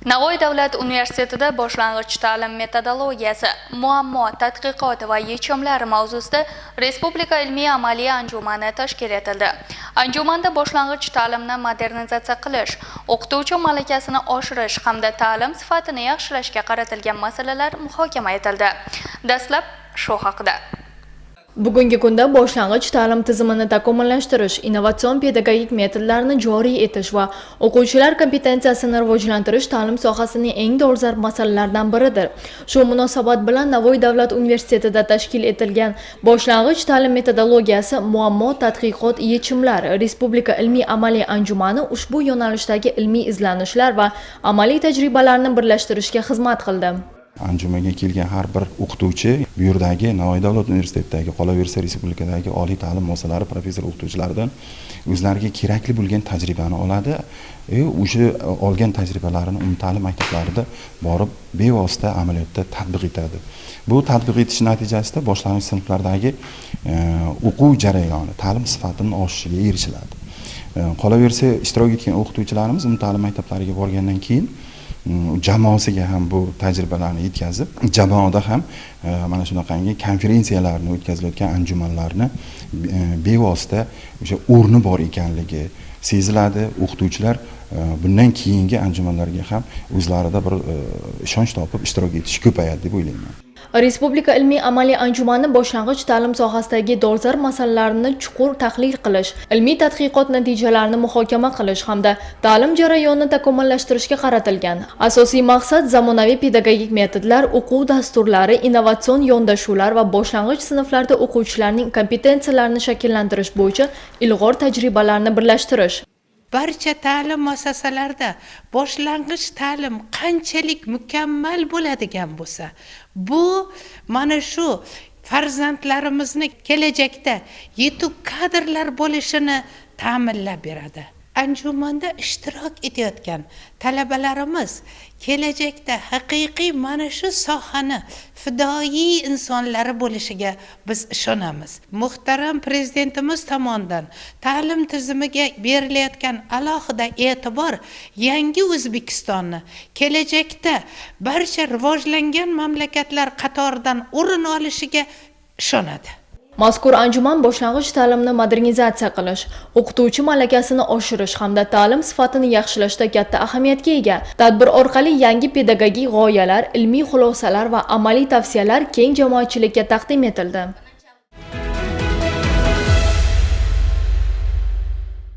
Navoiy davlat universitetida boshlang'ich ta'lim metodologiyasi, muammo, tadqiqot va yechimlar mavzusida Respublika ilmiy-amaliy anjumani tashkil etildi. Anjumanda boshlang'ich ta'limni modernizatsiya qilish, o'qituvchi malakasini oshirish hamda ta'lim sifatini yaxshilashga qaratilgan masalalar muhokama etildi. Dastlab shu haqida. Bugungi kunda boshlang'ich ta'lim tizimini takomillashtirish, innovatsion pedagogik metodlarni joriy etish va o'quvchilar kompetensiyasini rivojlantirish ta'lim sohasining eng dolzarb masalalaridan biridir. Shu munosabat bilan Navoiy davlat universitetida tashkil etilgan boshlang'ich ta'lim metodologiyasi, muammo, tadqiqot, yechimlar Respublika ilmiy-amaliy anjumani ushbu yo'nalishdagi ilmiy izlanishlar va amaliy tajribalarni birlashtirishga xizmat qildi. Anjumanga kelgan har bir o'qituvchi bu yerdagi Navoiy davlat universitetidagi, qolaversa respublikadagi oliy ta'lim muassasalari professor o'qituvchilaridan o'zlariga kerakli bo'lgan tajribani oladi. O'sha olgan tajribalarini umumta'lim maktablarida borib bevosita amaliyotda tatbiq etadi. Bu tatbiq etish natijasida boshlang'ich sinflardagi o'quv jarayoni, ta'lim sifatini oshishiga erishiladi. Qolaversa ishtirok etgan o'qituvchilarimiz umumta'lim maktablariga borgandan keyin jamoasiga ham bu tajribalarni yetkazib, jamoada ham mana shunaqangi konferensiyalarni o'tkazilayotgan anjumanlarni bevosita o'sha o'rni bor ekanligi seziladi. O'qituvchilar bundan keyingi anjumanlarga ham o'zlarida bir ishonch topib ishtirok etish ko'payadi deb o'ylayman. Respublika ilmiy-amaliy anjumani boshlang'ich ta'lim sohasidagi dolzarb masalalarni chuqur tahlil qilish, ilmiy tadqiqot natijalarini muhokama qilish hamda ta'lim jarayonini takomillashtirishga qaratilgan. Asosiy maqsad zamonaviy pedagogik metodlar, o'quv dasturlari, innovatsion yondashuvlar va boshlang'ich sinflarda o'quvchilarning kompetensiyalarini shakllantirish bo'yicha ilg'or tajribalarni birlashtirish. Barcha ta'lim muassasalarida boshlang'ich ta'lim qanchalik mukammal bo'ladigan bo'lsa, bu mana shu farzandlarimizni kelajakda yetuk kadrlar bo'lishini ta'minlab beradi. Anjumanda ishtirok etayotgan talabalarimiz kelajakda haqiqiy mana shu sohani fidoyi insonlari bo'lishiga biz ishonamiz. Muhtaram prezidentimiz tomonidan ta'lim tizimiga berilayotgan alohida e'tibor yangi O'zbekistonni kelajakda barcha rivojlangan mamlakatlar qatoridan o'rin olishiga ishonadi. Mazkur anjuman boshlang'ich ta'limni modernizatsiya qilish, o'qituvchi malakasini oshirish hamda ta'lim sifatini yaxshilashda katta ahamiyatga ega. Tadbir orqali yangi pedagogik g'oyalar, ilmiy xulosalar va amaliy tavsiyalar keng jamoatchilikka taqdim etildi.